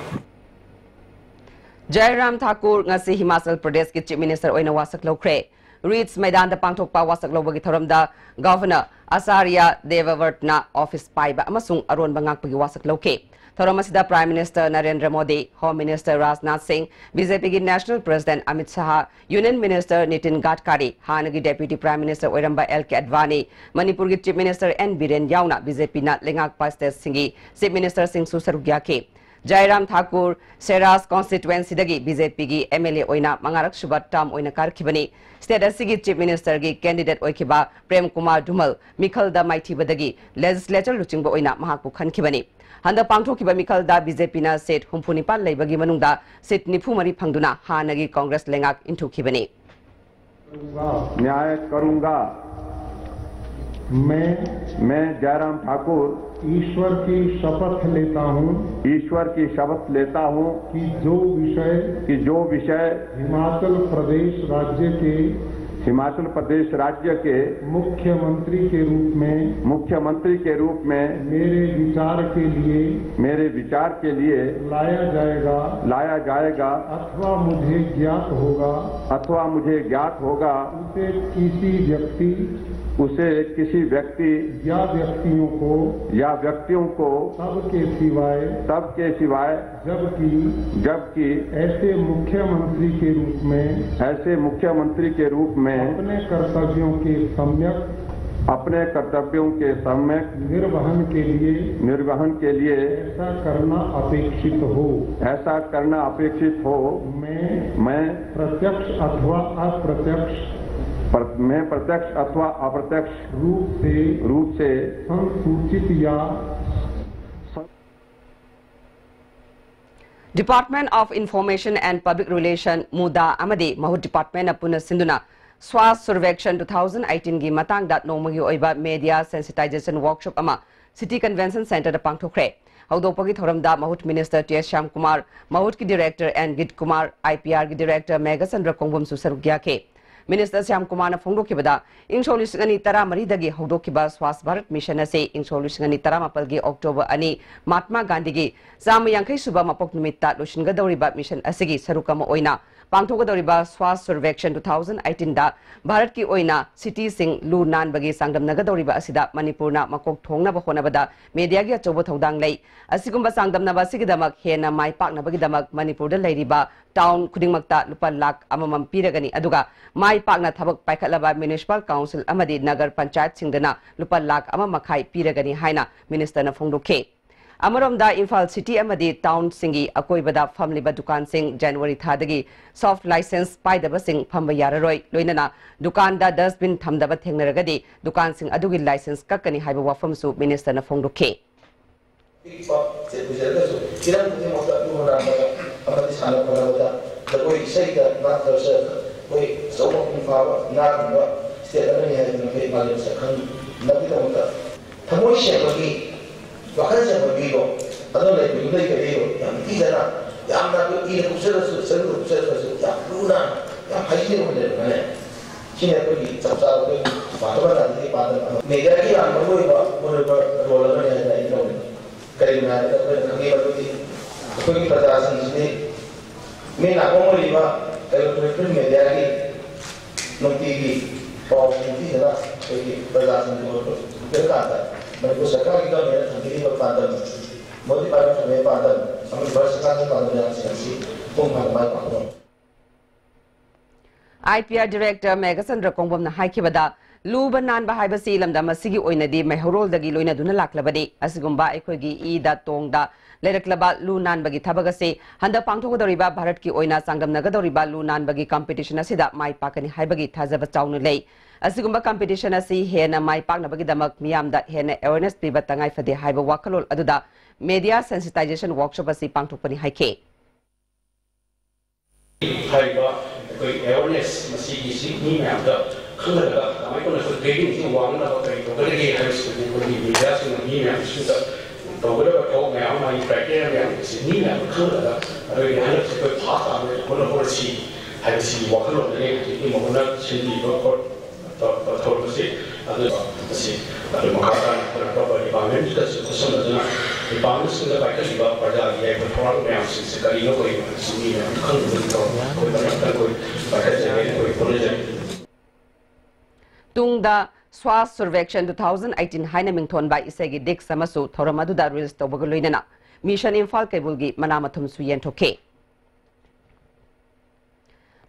ꯖꯥꯏꯔꯥꯝ ꯊꯥꯀꯨꯔ ꯉꯁꯤ ꯍꯤꯃꯥꯆꯜ ꯄ꯭ꯔꯗꯦꯁꯀꯤ ꯆꯤꯐ ꯃꯤꯅꯤꯁꯇꯔ ꯑꯣꯏꯅ ꯋꯥꯁꯛ ꯂꯧꯈ꯭ꯔꯦ꯫ ꯔꯤꯖ ꯃꯩꯗꯥꯟꯗ ꯄꯥꯡꯊꯣꯛꯄ ꯋꯥꯁꯛ ꯂꯧꯕꯒꯤ ꯊꯧꯔꯝꯗ ꯒꯚꯔꯅꯔ ꯑꯆꯥꯔꯌ ꯗꯦꯕꯕꯔꯠꯅ ꯑꯣꯐꯤꯁ ꯄꯥꯏꯕ ꯑꯃꯁꯨꯡ ꯑꯔꯣꯟꯕ ꯉꯥꯛꯄꯒꯤ ꯋꯥꯁꯛ ꯂꯧꯈꯤ꯫ ꯊꯧꯔꯝ ꯑꯁꯤꯗ prime minister Narendra Modi, home minister Rajnath ꯁꯤꯡ, ꯕꯤꯖꯦꯄꯤꯒꯤ ꯅꯦꯁꯅꯦꯜ ꯄ꯭ꯔꯁꯤꯗꯦꯟꯠ ꯑꯃꯤꯠ ꯁꯍꯥ, ꯌꯨꯅꯤꯌꯟ ꯃꯤꯅꯤꯁꯇꯔ ꯅꯤꯇꯤꯟ ꯒꯗꯀꯥꯔꯤ, ꯍꯥꯟꯅꯒꯤ ꯗꯦꯄ꯭ꯌꯨꯇꯤ ꯄ꯭ꯔꯥꯏꯝ ꯃꯤꯅꯤꯁꯇꯔ ꯑꯣꯏꯔꯝꯕ ꯑꯦꯜ ꯀꯦ ꯑꯗꯚꯥꯅꯤ, ꯃꯅꯤꯄꯨꯔꯒꯤ ꯆꯤꯐ ꯃꯤꯅꯤꯁꯇꯔ ꯑꯦꯟ ꯕꯤꯔꯦꯟ ꯌꯥꯎꯅ ꯕꯤꯖꯦꯄꯤꯅ ꯂꯩꯉꯥꯛꯄ ꯁ꯭ꯇꯦꯠꯁꯤꯡꯒꯤ ꯆꯤꯐ ꯃꯤꯅꯤꯁꯇꯔꯁꯤꯡꯁꯨ ꯁꯔꯨꯛ ꯌꯥꯈꯤ꯫ ꯖꯥꯏꯔꯥꯝ Thakur Seraj ꯀꯣꯟꯁꯇꯤꯇ꯭ꯋꯦꯟꯁꯤꯗꯒꯤ ꯕꯤꯖꯦꯄꯤꯒꯤ M L A ꯑꯣꯏꯅ ꯃꯉꯥꯔꯛ ꯁꯨꯕ ꯇꯔꯝ ꯑꯣꯏꯅ ꯀꯥꯔꯛꯈꯤꯕꯅꯤ꯫ ꯁ꯭ꯇꯦꯠ ꯑꯁꯤꯒꯤ ꯆꯤꯐ ꯃꯤꯅꯤꯁꯇꯔꯒꯤ ꯀꯦꯟꯗꯤꯗꯦꯠ ꯑꯣꯏꯈꯤꯕ ꯄ꯭ꯔꯦꯝ ꯀꯨꯃꯥꯔ ꯙꯨꯃꯜ ꯃꯤꯈꯜꯗ ꯃꯥꯏꯊꯤꯕꯗꯒꯤ ꯂꯦꯖꯤꯁꯂꯦꯆꯔ ꯂꯨꯆꯤꯡꯕ ꯑꯣꯏꯅ ꯃꯍꯥꯛꯄꯨ ꯈꯟꯈꯤꯕꯅꯤ꯫ ꯍꯟꯗꯛ ꯄꯥꯡꯊꯣꯛꯈꯤꯕ ꯃꯤꯈꯜꯗ ꯕꯤꯖꯦꯄꯤꯅ ꯁꯤꯠ ꯍꯨꯝꯐꯨ ꯅꯤꯄꯥꯟ ꯂꯩꯕꯒꯤ ꯃꯅꯨꯡꯗ ꯁꯤꯠ ꯅꯤꯐꯨ ꯃꯔꯤ ꯐꯪꯗꯨꯅ ꯍꯥꯟꯅꯒꯤ ꯀꯣꯡꯒ꯭ꯔꯦꯁ ꯂꯩꯉꯥꯛ ꯏꯟꯊꯨꯈꯤꯕꯅꯤ꯫ न्याय करूंगा। मैं मैं जयराम ठाकुर ईश्वर की शपथ लेता हूं ईश्वर की शपथ लेता हूं कि जो विषय कि जो विषय हिमाचल प्रदेश राज्य के हिमाचल प्रदेश राज्य के मुख्यमंत्री के रूप में मुख्यमंत्री के रूप में मेरे विचार के लिए मेरे विचार के लिए लाया जाएगा लाया जाएगा अथवा मुझे ज्ञात होगा अथवा मुझे ज्ञात होगा उसे किसी व्यक्ति उसे किसी व्यक्ति या व्यक्तियों को या व्यक्तियों को तब के सिवाय तब के सिवाय जबकि जबकि ऐसे मुख्यमंत्री के रूप में ऐसे मुख्यमंत्री के रूप में अपने कर्तव्यों के सम्यक अपने कर्तव्यों के सम्यक निर्वहन के लिए निर्वहन के लिए ऐसा करना अपेक्षित हो। ऐसा करना अपेक्षित हो। मैं मैं प्रत्यक्ष अथवा अप्रत्यक्ष प्र, मैं प्रत्यक्ष अथवा अप्रत्यक्ष रूप से रूप से संसूचित या Department of Information and Public Relation, MUDA ꯑꯃꯗꯤ ꯃꯍꯨꯠ department ꯅ ꯄꯨꯟꯅ ꯁꯤꯟꯗꯨꯅ Swachh Survekshan two thousand eighteen ꯒꯤ ꯃꯇꯥꯡꯗ ꯅꯣꯡꯃꯒꯤ ꯑꯣꯏꯕ media sensitization workshop ꯑꯃ City Convention Center ꯗ ꯄꯥꯡꯊꯣꯛꯈ꯭ꯔꯦ꯫ ꯍꯧꯗꯣꯛꯄꯒꯤ ꯊꯧꯔꯝꯗ ꯃꯍꯨꯠ minister T S Shyam Kumar, ꯃꯍꯨꯠꯀꯤ director N ꯒꯤꯠ Kumar, I P R ꯒꯤ director ꯃꯦꯘꯆꯟꯗ꯭ꯔ ꯀꯣꯡꯕꯝꯁꯨ ꯁꯔꯨꯛ ꯌꯥꯈꯤ꯫ Minister ꯁ꯭ꯌꯥꯝ ꯀꯨꯃꯥꯔꯅ ꯐꯣꯡꯗꯣꯛꯈꯤꯕꯗ, ꯏꯪ ꯁꯣꯛ ꯂꯤꯁꯤꯡ ꯑꯅꯤ ꯇꯔꯥꯃꯔꯤꯗꯒꯤ ꯍꯧꯗꯣꯛꯈꯤꯕ Swachh Bharat Mission ꯑꯁꯤ ꯏꯪ ꯁꯣꯛ ꯂꯤꯁꯤꯡ ꯑꯅꯤ ꯇꯔꯥꯃꯥꯄꯜꯒꯤ October ꯑꯅꯤ ꯃꯍꯥꯠꯃꯥ ꯒꯥꯟꯙꯤꯒꯤ ꯆꯥꯝꯃ ꯌꯥꯡꯈꯩ ꯁꯨꯕ ꯃꯄꯣꯛ ꯅꯨꯃꯤꯠꯇ ꯂꯣꯏꯁꯤꯟꯒꯗꯧꯔꯤꯕ mission ꯑꯁꯤꯒꯤ ꯁꯔꯨꯛ ꯑꯃ ꯑꯣꯏꯅ ꯄꯥꯡꯊꯣꯛꯀꯗꯧꯔꯤꯕ Swachh Survekshan two thousand eighteen ꯗ ꯚꯥꯔꯠꯀꯤ ꯑꯣꯏꯅ cityꯁꯤꯡ ꯂꯨ ꯅꯥꯟꯕꯒꯤ ꯆꯥꯡꯗꯝꯅꯒꯗꯧꯔꯤꯕ ꯑꯁꯤꯗ ꯃꯅꯤꯄꯨꯔꯅ ꯃꯀꯣꯛ ꯊꯣꯡꯅꯕ ꯍꯣꯠꯅꯕꯗ mediaꯒꯤ ꯑꯆꯧꯕ ꯊꯧꯗꯥꯡ ꯂꯩ꯫ ꯑꯁꯤꯒꯨꯝꯕ ꯆꯥꯡꯗꯝꯅꯕ ꯑꯁꯤꯒꯤꯗꯃꯛ ꯍꯦꯟꯅ ꯃꯥꯏ ꯄꯥꯛꯅꯕꯒꯤꯗꯃꯛ ꯃꯅꯤꯄꯨꯔꯗ ꯂꯩꯔꯤꯕ town ꯈꯨꯗꯤꯡꯃꯛꯇ ꯂꯨꯄꯥ ꯂꯥꯈ ꯑꯃꯃꯝ ꯄꯤꯔꯒꯅꯤ, ꯑꯗꯨꯒ ꯃꯥꯏ ꯄꯥꯛꯅ ꯊꯕꯛ ꯄꯥꯏꯈꯠꯂꯕ municipal council ꯑꯃꯗꯤ ꯅꯒꯔ ꯄꯟꯆꯥꯌꯠꯁꯤꯡꯗꯅ ꯂꯨꯄꯥ ꯂꯥꯈ ꯑꯃ ꯃꯈꯥꯏ ꯄꯤꯔꯒꯅꯤ ꯍꯥꯏꯅ ministerꯅ ꯐꯣꯡꯗꯣꯛꯈꯤ꯫ ꯑꯃꯔꯣꯝꯗ ꯏꯝꯐꯥꯜ city ꯑꯃꯗꯤ townꯁꯤꯡꯒꯤ ꯑꯀꯣꯏꯕꯗ ꯐꯝꯂꯤꯕ ꯗꯨꯀꯥꯟꯁꯤꯡ January ꯊꯥꯗꯒꯤ soft licence ꯄꯥꯏꯗꯕꯁꯤꯡ ꯐꯝꯕ ꯌꯥꯔꯔꯣꯏ, ꯂꯣꯏꯅꯅ ꯗꯨꯀꯥꯟꯗ dustbin ꯊꯝꯗꯕ ꯊꯦꯡꯅꯔꯒꯗꯤ ꯗꯨꯀꯥꯟꯁꯤꯡ ꯑꯗꯨꯒꯤ licence ꯀꯛꯀꯅꯤ ꯍꯥꯏꯕ ꯋꯥꯐꯝꯁꯨ ministerꯅ ꯐꯣꯡꯗꯣꯛꯈꯤ꯫ ꯄꯤꯛꯄ ꯁꯦ ꯑꯣꯏꯖꯔꯒꯁꯨ ꯍꯤꯔꯝ ꯈꯨꯗꯤꯡꯃꯛꯇ ꯂꯨ ꯅꯥꯟꯕꯗ ꯑꯃꯗꯤ ꯁꯥꯟꯅ ꯈꯣꯠꯅꯕꯗ, ꯖꯒꯣꯏ ꯏꯁꯩꯗ, ꯅꯥꯠ culture ꯑꯩꯈꯣꯏ ꯑꯆꯧꯕ ꯃꯄꯨꯡ ꯐꯥꯕ ꯅꯥꯠꯀꯨꯝꯕ state ꯑꯃꯅꯤ ꯍꯥꯏꯗꯅ ꯑꯩꯈꯣꯏ ꯃꯥꯂꯦꯝ ꯁꯛꯈꯪꯅꯕꯒꯤꯗꯃꯛꯇ ꯊꯃꯣꯏ ꯁꯦꯡꯕꯒꯤ, ꯋꯥꯈꯜ ꯁꯦꯡꯕꯒꯤꯀꯣ, ꯑꯗꯨꯅ ꯂꯩꯕ ꯌꯨꯝꯂꯩ ꯀꯩꯔꯩꯗꯣ ꯌꯥꯝ ꯅꯤꯡꯊꯤꯖꯅ, ꯌꯥꯝꯅ ꯑꯩꯈꯣꯏ ꯏꯗ ꯀꯨꯞꯆꯔꯁꯨ, ꯁꯔꯨꯗ ꯀꯨꯞꯆꯔꯁꯨ ꯌꯥꯝ ꯂꯨꯅ, ꯌꯥꯝ hygienic ꯑꯣꯏꯅ ꯂꯩꯕꯅꯅꯦ꯫ ꯁꯤꯅꯤ ꯑꯩꯈꯣꯏꯒꯤ ꯆꯞ ꯆꯥꯕ ꯑꯩꯈꯣꯏ ꯃꯍꯥꯇꯃꯥ ꯒꯥꯟꯙꯤꯒꯤ ꯄꯥꯟꯗꯝ ꯑꯃ, mediaꯒꯤ ꯌꯥꯝ ꯃꯔꯨ ꯑꯣꯏꯕ ꯃꯔꯨꯑꯣꯏꯕ role ꯑꯃꯅꯤ ꯍꯥꯏꯅ ꯑꯩ ꯂꯧꯏ꯫ ꯀꯔꯤꯒꯤꯅꯣ ꯍꯥꯏꯕꯗ ꯑꯩꯈꯣꯏꯅ ꯈꯪꯉꯤ ꯃꯗꯨꯗꯤ ꯑꯩꯈꯣꯏꯒꯤ ꯄ꯭ꯔꯖꯥꯁꯤꯡꯁꯤꯗꯤ ꯃꯤ ꯅꯥꯀꯣꯡ ꯑꯣꯏꯔꯤꯕ electronic print mediaꯒꯤ ꯅꯨꯡꯇꯤꯒꯤ ꯄꯥꯎ ꯅꯤꯡꯊꯤꯖꯅ ꯑꯩꯈꯣꯏꯒꯤ ꯄ꯭ꯔꯖꯥꯁꯤꯡꯒꯤ ꯃꯔꯛꯇ ꯄꯤꯔꯀꯥꯟꯗ ꯃꯅꯤꯄꯨꯔ ꯁꯔꯀꯥꯔꯒꯤ governmentꯅ ꯊꯝꯕꯤꯔꯤꯕ ꯄꯥꯟꯗꯝ, ꯃꯣꯗꯤ ꯄꯥꯟꯗꯝ ꯊꯝꯕꯤꯕ ꯄꯥꯟꯗꯝ ꯑꯃꯗꯤ ꯚꯥꯔꯠ ꯁꯔꯀꯥꯔꯒꯤ ꯄꯥꯟꯗꯝ ꯃꯌꯥꯝꯁꯤꯡ ꯑꯁꯤ ꯃꯄꯨꯡ ꯐꯥꯅ ꯃꯥꯏ ꯄꯥꯛꯀꯗꯧꯔꯤ꯫ I P R director Meghachandra ꯀꯣꯡꯕꯝꯅ ꯍꯥꯏꯈꯤꯕꯗ, ꯂꯨꯕ ꯅꯥꯟꯕ ꯍꯥꯏꯕꯁꯤ ꯂꯝꯗꯝ ꯑꯁꯤꯒꯤ ꯑꯣꯏꯅꯗꯤ ꯃꯩꯍꯧꯔꯣꯜꯗꯒꯤ ꯂꯣꯏꯅꯗꯨꯅ ꯂꯥꯛꯂꯕꯅꯤ꯫ ꯑꯁꯤꯒꯨꯝꯕ ꯑꯩꯈꯣꯏꯒꯤ ꯏꯗ ꯇꯣꯡꯗ ꯂꯩꯔꯛꯂꯕ ꯂꯨ ꯅꯥꯟꯕꯒꯤ ꯊꯕꯛ ꯑꯁꯤ ꯍꯟꯗꯛ ꯄꯥꯡꯊꯣꯛꯀꯗꯧꯔꯤꯕ ꯚꯥꯔꯠꯀꯤ ꯑꯣꯏꯅ ꯆꯥꯡꯗꯝꯅꯒꯗꯧꯔꯤꯕ ꯂꯨ ꯅꯥꯟꯕꯒꯤ competition ꯑꯁꯤꯗ ꯃꯥꯏ ꯄꯥꯛꯀꯅꯤ ꯍꯥꯏꯕꯒꯤ ꯊꯥꯖꯕ ꯆꯥꯎꯅ ꯂꯩ꯫ ꯑꯁꯤꯒꯨꯝꯕ competition ꯑꯁꯤ ꯍꯦꯟꯅ ꯃꯥꯏ ꯄꯥꯛꯅꯕꯒꯤꯗꯃꯛ ꯃꯤꯌꯥꯝꯗ ꯍꯦꯟꯅ awareness ꯄꯤꯕ ꯇꯉꯥꯏ ꯐꯗꯦ ꯍꯥꯏꯕ ꯋꯥꯈꯜꯂꯣꯟ ꯑꯗꯨꯗ media sensitization workshop ꯑꯁꯤ ꯄꯥꯡꯊꯣꯛꯄꯅꯤ ꯍꯥꯏꯈꯤ꯫ ꯍꯥꯏꯔꯤꯕ ꯑꯩꯈꯣꯏ awareness ꯃꯁꯤꯒꯤꯁꯤ ꯃꯤ ꯃꯌꯥꯝꯗ ꯈꯪꯍꯜꯂꯒ ꯀꯃꯥꯏꯅ ꯇꯧꯅ ꯑꯩꯈꯣꯏ grading ꯁꯤ ꯋꯥꯡꯅꯕ ꯀꯔꯤ ꯇꯧꯒꯗꯒꯦ ꯍꯥꯏꯕꯁꯤꯗꯤ ꯑꯩꯈꯣꯏꯒꯤ mediaꯁꯤꯡꯅ ꯃꯤ ꯃꯌꯥꯝꯁꯤꯗ ꯇꯧꯒꯗꯕ ꯊꯕꯛ ꯃꯌꯥꯝ ꯑꯃꯒꯤ criteria ꯃꯌꯥꯝꯁꯤ ꯃꯤ ꯃꯌꯥꯝꯗ ꯈꯪꯍꯜꯂꯒ ꯑꯩꯈꯣꯏꯒꯤ ꯍꯟꯗꯛꯁꯦ ꯑꯩꯈꯣꯏ pass ꯇꯥꯅꯕ ꯍꯣꯠꯅꯍꯧꯔꯁꯤ ꯍꯥꯏꯕꯁꯤꯒꯤ ꯋꯥꯈꯜꯂꯣꯟꯗꯅꯤ ꯍꯧꯖꯤꯛꯀꯤ ꯃꯈꯣꯏꯅ ꯁꯤꯟꯕꯤꯕ ꯈꯣꯠ ꯇꯧ-, ꯇꯧ-, ꯇꯧꯔꯛꯄꯁꯤ꯫ ꯑꯗꯨ ꯃꯁꯤ ꯑꯗꯨ ꯃꯈꯥ ꯇꯥꯅ ꯑꯩꯈꯣꯏꯅ ꯑꯇꯣꯞꯄ departmentꯀꯁꯨ ꯈꯨꯠꯁꯝꯅꯗꯨꯅ departmentꯁꯤꯡꯗ ꯄꯥꯏꯈꯠꯂꯤꯕ ꯄ꯭ꯔꯖꯥꯒꯤ ꯌꯥꯏꯐ ꯊꯧꯔꯥꯡ ꯃꯌꯥꯝꯁꯤꯡꯁꯤ ꯀꯔꯤꯅꯣ ꯀꯔꯤꯅꯣ ꯍꯥꯏꯕꯁꯤ ꯃꯤ ꯃꯌꯥꯝ ꯈꯪꯗꯕꯒꯤ ꯊꯧꯔꯝ ꯑꯩꯈꯣꯏ ꯃꯔꯛꯇ ꯑꯩꯈꯣꯏ ꯄꯥꯏꯈꯠꯆꯒꯦ, ꯑꯩꯈꯣꯏ ꯍꯣꯠꯅꯖꯒꯦ꯫ ꯇꯨꯡꯗ Swachh Survekshan two thousand eighteen ꯍꯥꯏꯅ ꯃꯤꯡꯊꯣꯟꯕ ꯏꯁꯩꯒꯤ disc ꯑꯃꯁꯨ ꯊꯧꯔꯝ ꯑꯗꯨꯗ release ꯇꯧꯕꯒ ꯂꯣꯏꯅꯅ Mission Imphal ꯀꯩꯕꯨꯜꯒꯤ ꯃꯅꯥ ꯃꯊꯨꯝꯁꯨ ꯌꯦꯟꯊꯣꯛꯈꯤ꯫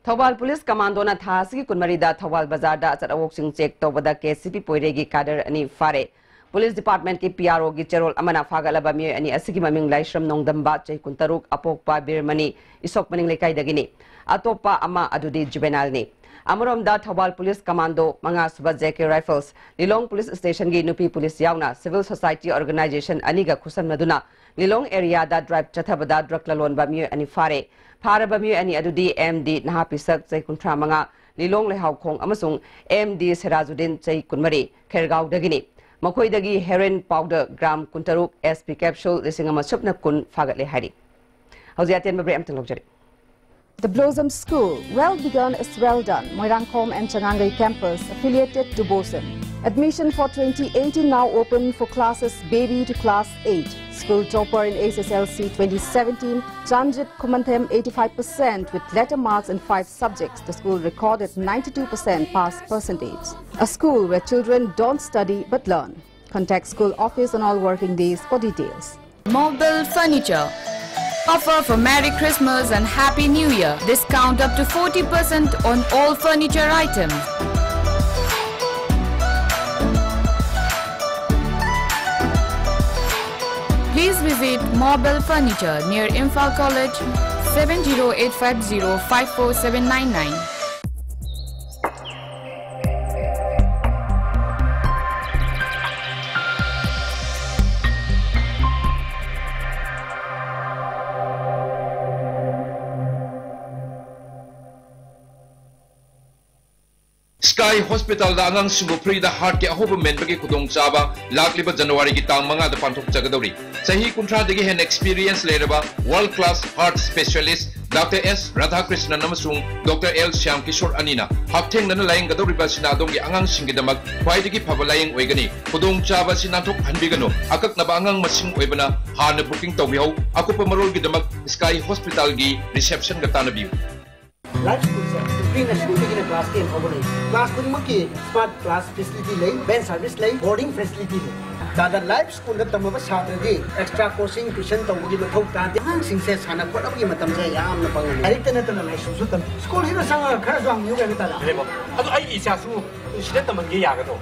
ꯊꯧꯕꯥꯜ ꯄꯨꯂꯤꯁ ꯀꯃꯥꯟꯗꯣꯅ ꯊꯥ ꯑꯁꯤꯒꯤ ꯀꯨꯟꯃꯔꯤꯗ ꯊꯧꯕꯥꯜ ꯕꯖꯥꯔꯗ ꯑꯆꯠ ꯑꯋꯣꯛꯁꯤꯡ check ꯇꯧꯕꯗ KCP ꯄꯣꯏꯔꯩꯒꯤ cadre ꯑꯅꯤ ꯐꯥꯔꯦ꯫ ꯄꯨꯂꯤꯁ departmentꯀꯤ PROꯒꯤ ꯆꯦꯔꯣꯜ ꯑꯃꯅ ꯐꯥꯒꯠꯂꯕ ꯃꯤꯑꯣꯏ ꯑꯅꯤ ꯑꯁꯤꯒꯤ ꯃꯃꯤꯡ ꯂꯥꯏꯁ꯭ꯔꯝ ꯅꯣꯡꯗꯝꯕ, ꯆꯍꯤ ꯀꯨꯟꯇꯔꯨꯛ, ꯑꯄꯣꯛꯄ ꯕꯤꯔꯃꯅꯤ, ꯏꯁꯣꯛ ꯃꯅꯤꯡ ꯂꯩꯀꯥꯏꯗꯒꯤꯅꯤ꯫ ꯑꯇꯣꯞꯄ ꯑꯃ ꯑꯗꯨꯗꯤ juvenileꯅꯤ꯫ ꯑꯃꯔꯣꯝꯗ ꯊꯧꯕꯥꯜ ꯄꯨꯂꯤꯁ ꯀꯃꯥꯟꯗꯣ ꯃꯉꯥꯁꯨꯕ JK Rifles, ꯂꯤꯂꯣꯡ ꯄꯨꯂꯤꯁ ꯁ꯭ꯇꯦꯁꯟꯒꯤ ꯅꯨꯄꯤ ꯄꯨꯂꯤꯁ ꯌꯥꯎꯅ civil society organization ꯑꯅꯤꯒ ꯈꯨꯠꯁꯝꯅꯗꯨꯅ ꯂꯤꯂꯣꯡ areaꯗ drive ꯆꯠꯊꯕꯗ drug ꯂꯂꯣꯟꯕ ꯃꯤꯑꯣꯏ ꯑꯅꯤ ꯐꯥꯔꯦ꯫ ꯐꯥꯔꯕ ꯃꯤꯑꯣꯏ ꯑꯅꯤ ꯑꯗꯨꯗꯤ MD ꯅꯍꯥ ꯄꯤꯁꯛ ꯆꯍꯤ ꯀꯨꯟꯊ꯭ꯔꯥ ꯃꯉꯥ, ꯂꯤꯂꯣꯡ ꯂꯩꯍꯥꯎꯈꯣꯡ ꯑꯃꯁꯨꯡ MD ꯁꯦꯔꯥꯖꯨꯗꯤꯟ ꯆꯍꯤ ꯀꯨꯟꯃꯔꯤ, ꯈꯦꯔꯒꯥꯎꯗꯒꯤꯅꯤ꯫ ꯃꯈꯣꯏꯗꯒꯤ heroin powder gram ꯀꯨꯟꯇꯔꯨꯛ, SP capsule ꯂꯤꯁꯤꯡ ꯑꯃ ꯁꯨꯞꯅ ꯀꯨꯟ ꯐꯥꯒꯠꯂꯦ ꯍꯥꯏꯔꯤ꯫ ꯍꯧꯖꯤꯛ ꯑꯇꯦꯟꯕ break ꯑꯃꯇꯪ ꯂꯧꯖꯔꯤ꯫ The Blossom School, well begun is well done. Moirangkhom and Changangei campus, affiliated to BOSEM. Admission for twenty eighteen now open for classes baby to class eight. School topper in HSLC twenty seventeen, Chanjit Khumanthem, eighty-five percent with letter marks in five subjects. The school recorded ninety-two percent pass percentage. A school where children don't study but learn. Contact school office on all working days for details. Mobile Furniture. Offer for Merry Christmas and Happy New Year. Discount up to forty percent on all furniture items. Please visit Mobile Furniture near Imphal College, seven zero eight five zero five four seven nine nine. Sky Hospitalꯗ ꯑꯉꯥꯡꯁꯤꯡꯕꯨ freeꯗ heartꯀꯤ ꯑꯍꯣꯕ ꯃꯦꯟꯕꯒꯤ ꯈꯨꯗꯣꯡꯆꯥꯕ ꯂꯥꯛꯂꯤꯕ Januaryꯒꯤ ꯇꯥꯡ ꯃꯉꯥꯗ ꯄꯥꯡꯊꯣꯛꯆꯒꯗꯧꯔꯤ꯫ ꯆꯍꯤ ꯀꯨꯟꯊ꯭ꯔꯥꯗꯒꯤ ꯍꯦꯟꯅ experience ꯂꯩꯔꯕ world class heart specialist Doctor S Radhakrishnan ꯑꯃꯁꯨꯡ Doctor L Shyamkishore ꯑꯅꯤꯅ ꯍꯛꯊꯦꯡꯅꯅ ꯂꯥꯌꯦꯡꯒꯗꯧꯔꯤꯕ ꯑꯁꯤꯅ ꯑꯗꯣꯝꯒꯤ ꯑꯉꯥꯡꯁꯤꯡꯒꯤꯗꯃꯛ ꯈ꯭ꯋꯥꯏꯗꯒꯤ ꯐꯕ ꯂꯥꯌꯦꯡ ꯑꯣꯏꯒꯅꯤ꯫ ꯈꯨꯗꯣꯡꯆꯥꯕ ꯑꯁꯤ ꯅꯥꯟꯊꯣꯛꯍꯟꯕꯤꯒꯅꯨ꯫ ꯑꯀꯛꯅꯕ ꯑꯉꯥꯡ ꯃꯁꯤꯡ ꯑꯣꯏꯕꯅ ꯍꯥꯟꯅ booking ꯇꯧꯕꯤꯍꯧ꯫ ꯑꯀꯨꯞꯄ ꯃꯔꯣꯜꯒꯤꯗꯃꯛ Sky Hospitalꯒꯤ receptionꯒ ꯇꯥꯟꯅꯕꯤꯌꯨ꯫ Life Schoolꯁꯦ freeꯅ ꯁ꯭ꯀꯨꯜꯗꯒꯤꯅ class ten ꯐꯥꯎꯕ ꯂꯩ꯫ Class ꯈꯨꯗꯤꯡꯃꯛꯀꯤ smart class facility ꯂꯩ, van service ꯂꯩ, boarding facility ꯂꯩ꯫ ꯇꯥꯗ Life Schoolꯗ ꯇꯝꯃꯕ ꯁꯥꯇ꯭ꯔꯗꯤ extra coaching tuition ꯇꯧꯕꯒꯤ ꯃꯊꯧ ꯇꯥꯗꯦ꯫ ꯑꯉꯥꯡꯁꯤꯡꯁꯦ ꯁꯥꯟꯅ ꯈꯣꯠꯅꯕꯒꯤ ꯃꯇꯝꯁꯦ ꯌꯥꯝꯅ ꯐꯪꯍꯜꯂꯤ꯫ ꯂꯥꯏꯔꯤꯛꯇ ꯅꯠꯇꯅ ꯂꯥꯏꯁꯨꯁꯨ ꯇꯝꯃꯤ꯫ ꯁ꯭ꯀꯨꯜꯁꯤꯗ ꯆꯪꯉꯒ ꯈꯔꯁꯨ ꯍꯪꯕꯤꯌꯨ ꯀꯩꯅꯣ ꯇꯥꯗ꯫ ꯑꯗꯣ ꯑꯩꯒꯤ ꯏꯆꯥꯁꯨ ꯁꯤꯗ ꯇꯝꯍꯟꯒꯦ ꯌꯥꯒꯗ꯭ꯔꯣ?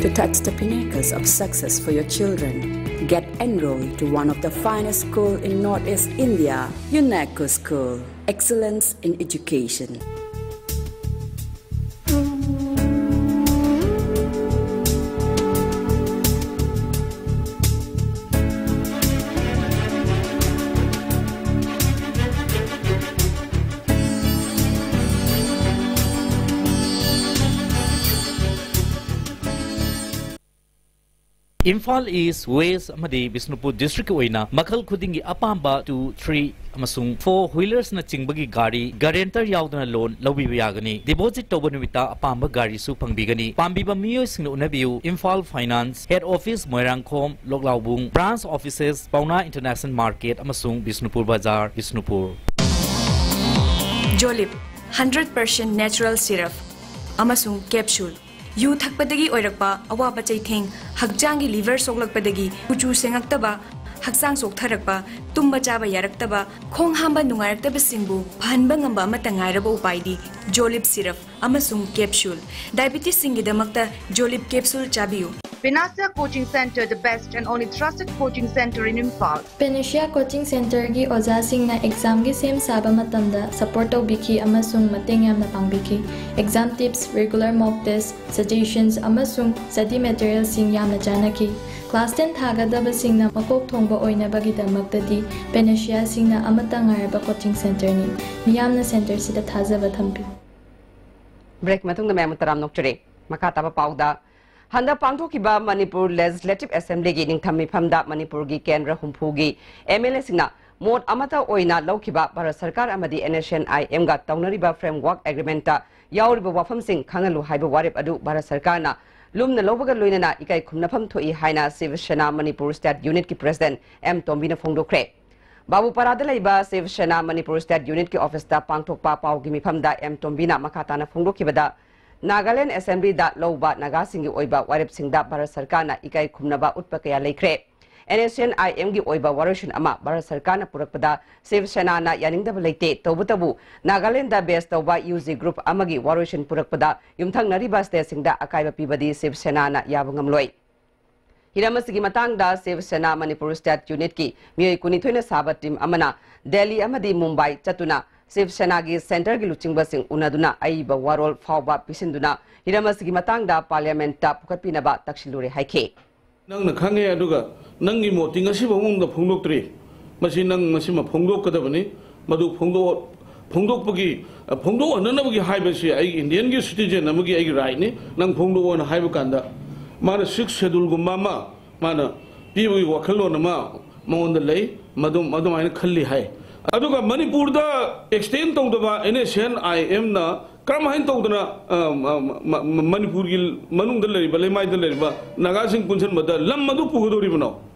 To touch the pinnacles of success for your children, get enrolled to one of the finest schools in Northeast India, UNECO School. Excellence in education. Imphal east, west ꯑꯃꯗꯤ ꯕꯤꯁꯅꯨꯄꯨꯔ ꯗꯤꯁꯇ꯭ꯔꯤꯛꯀꯤ ꯑꯣꯏꯅ ꯃꯈꯜ ꯈꯨꯗꯤꯡꯒꯤ ꯑꯄꯥꯝꯕ two, three ꯑꯃꯁꯨꯡ four wheelers ꯅꯆꯤꯡꯕꯒꯤ ꯒꯥꯔꯤ guarantor ꯌꯥꯎꯗꯅ loan ꯂꯧꯕꯤꯕ ꯌꯥꯒꯅꯤ꯫ Deposit ꯇꯧꯕ ꯅꯨꯃꯤꯠꯇ ꯑꯄꯥꯝꯕ ꯒꯥꯔꯤꯁꯨ ꯐꯪꯕꯤꯒꯅꯤ꯫ ꯄꯥꯝꯕꯤꯕ ꯃꯤꯑꯣꯏꯁꯤꯡꯅ ꯎꯅꯕꯤꯌꯨ: Imphal Finance, Head Office Moirangkhom, ꯂꯣꯛꯂꯥꯎꯕꯨꯡ, Branch Offices ꯄꯥꯎꯅꯥ International Market ꯑꯃꯁꯨꯡ ꯕꯤꯁꯅꯨꯄꯨꯔ ꯕꯖꯥꯔ, Bishnupur. Jolib, hundred percent natural syrup ꯑꯃꯁꯨꯡ capsule꯫ ꯌꯨ ꯊꯛꯄꯗꯒꯤ ꯑꯣꯏꯔꯛꯄ ꯑꯋꯥꯕ ꯆꯩꯊꯦꯡ, ꯍꯛꯆꯥꯡꯒꯤ liver ꯁꯣꯛꯂꯛꯄꯗꯒꯤ ꯀꯨꯆꯨ ꯁꯦꯡꯉꯛꯇꯕ, ꯍꯛꯆꯥꯡ ꯆꯣꯛꯊꯔꯛꯄ, ꯇꯨꯝꯕ ꯆꯥꯕ ꯌꯥꯔꯛꯇꯕ, ꯈꯣꯡ ꯍꯥꯝꯕ ꯅꯨꯡꯉꯥꯏꯔꯛꯇꯕꯁꯤꯡꯕꯨ ꯐꯍꯟꯕ ꯉꯝꯕ ꯑꯃꯠꯇ ꯉꯥꯏꯔꯕ ꯎꯄꯥꯏꯗꯤ Jolib syrup ꯑꯃꯁꯨꯡ capsule꯫ Diabetesꯁꯤꯡꯒꯤꯗꯃꯛꯇ Jolib capsule ꯆꯥꯕꯤꯌꯨ꯫ Panacea Coaching Center, the best and only trusted coaching center in Imphal. Panacea Coaching Centerꯒꯤ ꯑꯣꯖꯥꯁꯤꯡꯅ examꯒꯤ ꯁꯦꯝ ꯁꯥꯕ ꯃꯇꯝꯗ support ꯇꯧꯕꯤꯈꯤ ꯑꯃꯁꯨꯡ ꯃꯇꯦꯡ ꯌꯥꯝꯅ ꯄꯥꯡꯕꯤꯈꯤ꯫ Exam tips, regular mock test, suggestions ꯑꯃꯁꯨꯡ study materialꯁꯤꯡ ꯌꯥꯝꯅ ꯆꯥꯅꯈꯤ꯫ Class ten ꯊꯥꯒꯗꯕꯁꯤꯡꯅ ꯃꯀꯣꯛ ꯊꯣꯡꯕ ꯑꯣꯏꯅꯕꯒꯤꯗꯃꯛꯇꯗꯤ Panaceaꯁꯤꯡꯅ ꯑꯃꯠꯇ ꯉꯥꯏꯔꯕ coaching centerꯅꯤ꯫ ꯃꯤꯌꯥꯝꯅ centerꯁꯤꯗ ꯊꯥꯖꯕ ꯊꯝꯕꯤꯌꯨ꯫ Break ꯃꯇꯨꯡꯗ ꯃꯌꯥꯝ ꯇꯔꯥꯝꯅ ꯑꯣꯛꯆꯔꯤ꯫ ꯃꯈꯥ ꯇꯥꯕ ꯄꯥꯎꯗ, ꯍꯟꯗꯛ ꯄꯥꯡꯊꯣꯛꯈꯤꯕ ꯃꯅꯤꯄꯨꯔ Legislative Assemblyꯒꯤ ꯅꯤꯡꯊꯝ ꯃꯤꯐꯝꯗ ꯃꯅꯤꯄꯨꯔꯒꯤ ꯀꯦꯟꯗ꯭ꯔ ꯍꯨꯝꯐꯨꯒꯤ MLAꯁꯤꯡꯅ ꯃꯣꯠ ꯑꯃꯠꯇ ꯑꯣꯏꯅ ꯂꯧꯈꯤꯕ ꯚꯥꯔꯠ ꯁꯔꯀꯥꯔ ꯑꯃꯗꯤ NSCN-IMꯒ ꯇꯧꯅꯔꯤꯕ Framework Agreementꯇ ꯌꯥꯎꯔꯤꯕ ꯋꯥꯐꯝꯁꯤꯡ ꯈꯪꯍꯜꯂꯨ ꯍꯥꯏꯕ ꯋꯥꯔꯦꯞ ꯑꯗꯨ ꯚꯥꯔꯠ ꯁꯔꯀꯥꯔꯅ ꯂꯨꯝꯅ ꯂꯧꯕꯒ ꯂꯣꯏꯅꯅ ꯏꯀꯥꯏ ꯈꯨꯝꯅꯐꯝ ꯊꯣꯛꯏ ꯍꯥꯏꯅ ꯁꯤꯕ ꯁꯦꯅꯥ ꯃꯅꯤꯄꯨꯔ State Unitꯀꯤ President ꯑꯦꯝ ꯇꯣꯝꯕꯤꯅ ꯐꯣꯡꯗꯣꯛꯈ꯭ꯔꯦ꯫ ꯕꯥꯕꯨꯄꯥꯔꯥꯗ ꯂꯩꯕ ꯁꯤꯕ ꯁꯦꯅꯥ ꯃꯅꯤꯄꯨꯔ State Unitꯀꯤ officeꯇ ꯄꯥꯡꯊꯣꯛꯄ ꯄꯥꯎꯒꯤ ꯃꯤꯐꯝꯗ ꯑꯦꯝ ꯇꯣꯝꯕꯤꯅ ꯃꯈꯥ ꯇꯥꯅ ꯐꯣꯡꯗꯣꯛꯈꯤꯕꯗ, ꯅꯥꯒꯥꯂꯦꯟ Assemblyꯗ ꯂꯧꯕ ꯅꯥꯒꯥꯁꯤꯡꯒꯤ ꯑꯣꯏꯕ ꯋꯥꯔꯦꯞꯁꯤꯡꯗ ꯚꯥꯔꯠ ꯁꯔꯀꯥꯔꯅ ꯏꯀꯥꯏ ꯈꯨꯝꯅꯕ ꯎꯠꯄ ꯀꯌꯥ ꯂꯩꯈ꯭ꯔꯦ꯫ NSCN-IMꯒꯤ ꯑꯣꯏꯕ ꯋꯥꯔꯣꯏꯁꯤꯟ ꯑꯃ ꯚꯥꯔꯠ ꯁꯔꯀꯥꯔꯅ ꯄꯨꯔꯛꯄꯗ ꯁꯤꯕ ꯁꯦꯅꯥꯅ ꯌꯥꯅꯤꯡꯗꯕ ꯂꯩꯇꯦ꯫ ꯇꯧꯕꯇꯕꯨ, ꯅꯥꯒꯥꯂꯦꯟꯗ base ꯇꯧꯕ UG group ꯑꯃꯒꯤ ꯋꯥꯔꯣꯏꯁꯤꯟ ꯄꯨꯔꯛꯄꯗ ꯌꯨꯝꯊꯪꯅꯔꯤꯕ stateꯁꯤꯡꯗ ꯑꯀꯥꯏꯕ ꯄꯤꯕꯗꯤ ꯁꯤꯕ ꯁꯦꯅꯥꯅ ꯌꯥꯕ ꯉꯝꯂꯣꯏ꯫ ꯍꯤꯔꯝ ꯑꯁꯤꯒꯤ ꯃꯇꯥꯡꯗ ꯁꯤꯕ ꯁꯦꯅꯥ ꯃꯅꯤꯄꯨꯔ State Unitꯀꯤ ꯃꯤꯑꯣꯏ ꯀꯨꯟꯅꯤꯊꯣꯏꯅ ꯁꯥꯕ team ꯑꯃꯅ ꯗꯦꯜꯂꯤ ꯑꯃꯗꯤ ꯃꯨꯝꯕꯥꯏ ꯆꯠꯇꯨꯅ ꯁꯤꯕ ꯁꯦꯅꯥꯒꯤ centreꯒꯤ ꯂꯨꯆꯤꯡꯕꯁꯤꯡ ꯎꯅꯗꯨꯅ ꯑꯏꯕ ꯋꯥꯔꯣꯜ ꯐꯥꯎꯕ ꯄꯤꯁꯤꯟꯗꯨꯅ ꯍꯤꯔꯝ ꯑꯁꯤꯒꯤ ꯃꯇꯥꯡꯗ Parliamentꯇ ꯄꯨꯈꯠꯄꯤꯅꯕ ꯇꯛꯁꯤꯜꯂꯨꯔꯦ ꯍꯥꯏꯈꯤ꯫ ꯅꯪꯅ ꯈꯪꯉꯦ, ꯑꯗꯨꯒ ꯅꯪꯒꯤ ꯃꯣꯠꯇꯤ ꯉꯁꯤꯐꯥꯎ ꯃꯉꯣꯟꯗ ꯐꯣꯡꯗꯣꯛꯇ꯭ꯔꯤ꯫ ꯃꯁꯤ ꯅꯪ ꯃꯁꯤꯃ ꯐꯣꯡꯗꯣꯛꯀꯗꯕꯅꯤ꯫ ꯃꯗꯨ ꯐꯣꯡꯗꯣꯛ-, ꯐꯣꯡꯗꯣꯛꯄꯒꯤ, ꯐꯣꯡꯗꯣꯛꯍꯟꯅꯅꯕꯒꯤ ꯍꯥꯏꯕꯁꯤ ꯑꯩꯒꯤ Indianꯒꯤ citizen ꯑꯃꯒꯤ ꯑꯩꯒꯤ rightꯅꯤ꯫ ꯅꯪ ꯐꯣꯡꯗꯣꯛꯑꯣꯅ ꯍꯥꯏꯕ ꯀꯥꯟꯗ ꯃꯥꯅ Sixth Scheduleꯒꯨꯝꯕ ꯑꯃ ꯃꯥꯅ ꯄꯤꯕꯒꯤ ꯋꯥꯈꯜꯂꯣꯟ ꯑꯃ ꯃꯉꯣꯟꯗ ꯂꯩ, ꯃꯗꯨꯝ ꯑꯗꯨꯃꯥꯏꯅ ꯈꯜꯂꯤ ꯍꯥꯏ꯫ ꯑꯗꯨꯒ ꯃꯅꯤꯄꯨꯔꯗ ꯑꯦꯛꯁꯇꯦꯟ ꯇꯧꯗꯕ ꯑꯦꯟ ꯑꯦꯁ ꯑꯦꯟ ꯑꯥꯏ ꯑꯦꯝꯅ ꯀꯔꯝꯍꯥꯏꯅ ꯇꯧꯗꯅ, ꯑ, ꯃ-, ꯃ-, ꯃ-, ꯃꯅꯤꯄꯨꯔꯒꯤ ꯃꯅꯨꯡꯗ ꯂꯩꯔꯤꯕ, ꯂꯩꯃꯥꯏꯗ ꯂꯩꯔꯤꯕ ꯅꯥꯒꯥꯁꯤꯡ ꯄꯨꯟꯁꯤꯟꯕꯗ ꯂꯝ ꯑꯗꯨ ꯄꯨꯒꯗꯧꯔꯤꯕꯅꯣ?